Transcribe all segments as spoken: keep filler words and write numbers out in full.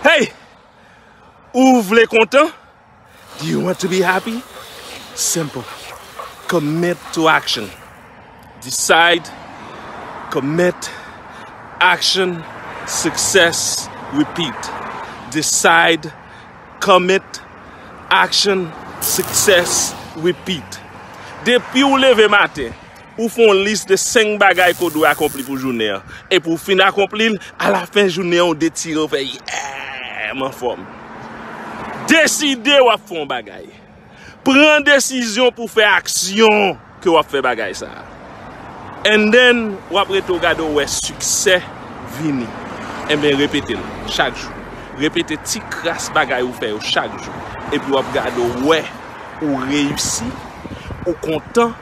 Hey! Ou vle kontan? Do you want to be happy? Simple. Commit to action. Decide, commit, action, success, repeat. Decide, commit, action, success, repeat. Depi w leve maten, ou fè yon lis de senk bagay ke w dwe akonpli pou jounen an. Epi w fin akonpli l, alafen jounen an, ou detire, ou fè yeah, m anfòm. Deside w ap fè yon bagay. Pran desizyon pou fè aksyon ke w ap fè bagay sa a. And then, w ap rete w gade w wè siksè vini. Enben, repete l chak jou. Repete ti kras bagay ou fè yo chak jou. Epi w ap gade w wè ou reyisi, ou kontan,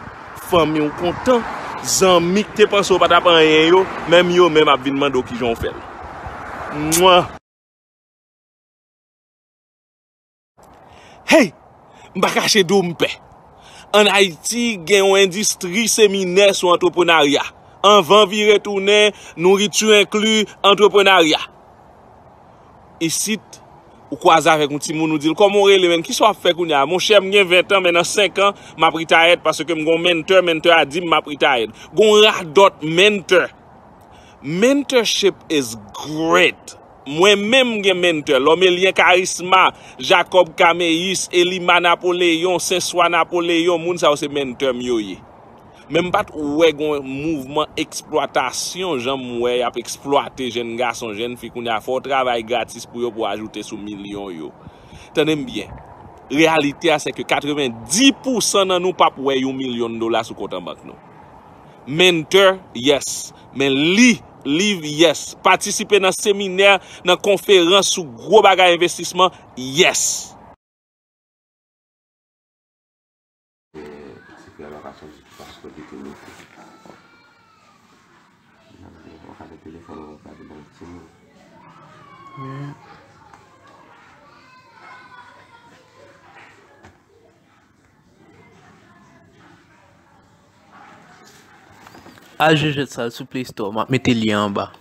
fanmi w kontan, zanmi k te panse w pa t ap anyen yo, menm yo menm ap vin mande w kijan w fè l. Mwa. Hey! M pa kache di w m pè. Ann Ayiti, gen yon endistri seminè sou antreprenarya. Anvan vire tounen, nouriti enkli, antreprenarya. Isit, ou kwaze avèk yon timoun, ou di l, "Kòman w rele, menn? Kisa w ap fè kounye a?" "Monchè, m gen ven tan, men nan senk an, m ap retire paske m gen yon mentor, mentor a di m m ap retire." Gen yon radòt mentor. Mentorship is great. Mwen menm m gen mentor, Lòmelyen Karisma, Jacob Caméus, Elima Napoléon, Senswa Napoléon, moun sa yo se mentor m yo ye. Men m pa t wè gen yon mouvman eksplwatasyon jan m wè y ap eksplwate jèn gason, jèn fi kounye a, fè w travay gratis pou yo, pou w ajoute sou milyon yo. Tande m byen. Reyalite a, se ke katrevenndis pousan nan nou p ap wè yon milyon dola sou kont an bank nou. Mentor, yes. Men li, liv, yes. Patisipe nan seminè, nan konferans sou gwo bagay envestisman, yes. Ti fi a pa ka sòti paske li te mete. Ou ka gen telefòn ou gade nan timoun. Al jwenn jwèt sa sou Play Store, m ap mete lyen anba.